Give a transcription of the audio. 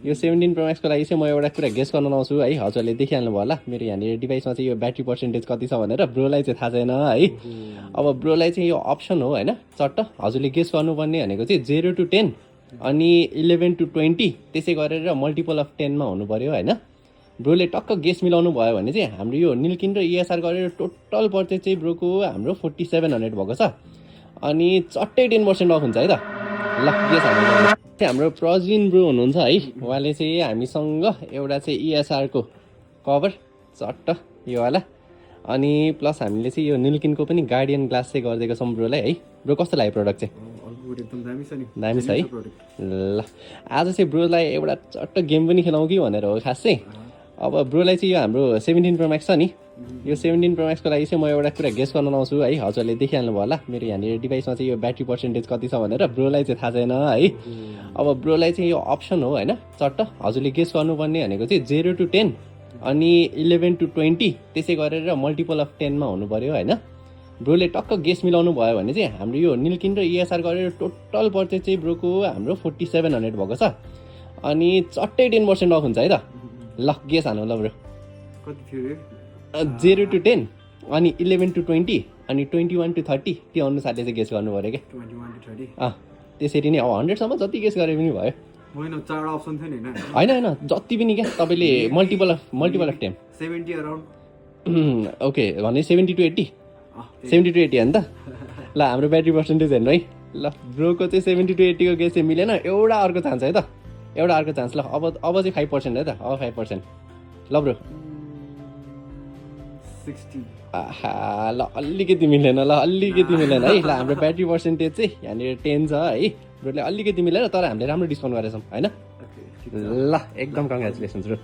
यो 17 प्रो म्याक्सको लागि चाहिँ म एउटा कुरा गेस गर्न लाउँछु है, हजुरले देखिहाल्नु भयो होला मेरो यहाँनिर डिभाइसमा चाहिँ यो ब्याट्री पर्सेन्टेज कति छ भनेर। ब्रोलाई चाहिँ थाहा छैन है। अब ब्रोलाई चाहिँ यो अप्सन हो होइन, चट्ट हजुरले गेस गर्नुपर्ने भनेको चाहिँ 0 to 10 अनि 11 to 20 त्यसै गरेर मल्टिपल अफ 10 मा हुनु पर्यो होइन। ब्रोले टक्क गेस मिलाउनु भयो भने चाहिँ हाम्रो यो निल्किन र इएसआर गरेर टोटल पर्चेज चाहिँ ब्रोको हाम्रो 4700 भएको छ अनि चट्टै 10% अफ हुन्छ है त। ल गेस हाम्रो प्रजिन ब्रो हुनुहुन्छ है, उहाँले चाहिँ हामीसँग एउटा चाहिँ इएसआरको कभर चट्ट यो वाला अनि प्लस हामीले चाहिँ यो निल्किनको पनि गार्डियन ग्लास चाहिँ गरिदिएको छौँ ब्रोलाई है। ब्रो कस्तो लाग्यो प्रडक्ट चाहिँ? दामी छ है। ल आज चाहिँ ब्रोलाई एउटा चट्ट गेम पनि खेलाउँ कि भनेर हो खास चाहिँ। अब ब्रोलाई चाहिँ यो हाम्रो 17 प्रो म्याक्स छ नि, यो 17 प्रो म्याक्सको लागि चाहिँ म एउटा कुरा गेस गर्न लाउँछु है, हजुरले देखिहाल्नु भयो होला मेरो यहाँनिर डिभाइसमा चाहिँ यो ब्याट्री पर्सेन्टेज कति छ भनेर। ब्रोलाई चाहिँ थाहा छैन है। अब ब्रोलाई चाहिँ यो अप्सन हो होइन, चट्ट हजुरले गेस गर्नुपर्ने भनेको चाहिँ 0 to 10 अनि 11 to 20 त्यसै गरेर मल्टिपल अफ 10 मा हुनु पर्यो होइन। ब्रोले टक्क गेस मिलाउनु भयो भने चाहिँ हाम्रो यो निल्किन र इएसआर गरेर टोटल पर्चेज चाहिँ ब्रोको हाम्रो 4700 भएको छ अनि चट्टै 10% अफ हुन्छ है त। ल गेस हानु ल ब्रो। 0 to 10 अनि 11 to 20 अनि 21 to 30 त्यो अनुसारले चाहिँ गेस गर्नु पर्यो क्या। 21 to 30 त्यसरी नै अब 100 सम्म जति गेस गरे पनि भयो। होइन चार अप्सन थियो नि होइन होइन जति पनि क्या तपाईँले मल्टिपल अफ 10 70 अराउन्ड ओके भने 70 to 80 70 to 80 हो नि त। ल हाम्रो ब्याट्री पर्सेन्टेज हेर्नु है। ल ब्रोको चाहिँ 70 to 80 को गेस चाहिँ मिलेन, एउटा अर्को चान्स है त, एउटा अर्को चान्स। ल अब चाहिँ 5% है त, अब 5%। ल ब्रो 60 ल अलिकति मिलेन, ल अलिकति मिलेन है। ल हाम्रो ब्याट्री पर्सेन्टेज चाहिँ यहाँनिर 10 छ है, ब्रोले अलिकति मिलेन तर हामीले राम्रो डिस्काउन्ट गरेछौँ होइन। ल एकदम कङ्ग्रेचुलेसन्स ब्रो।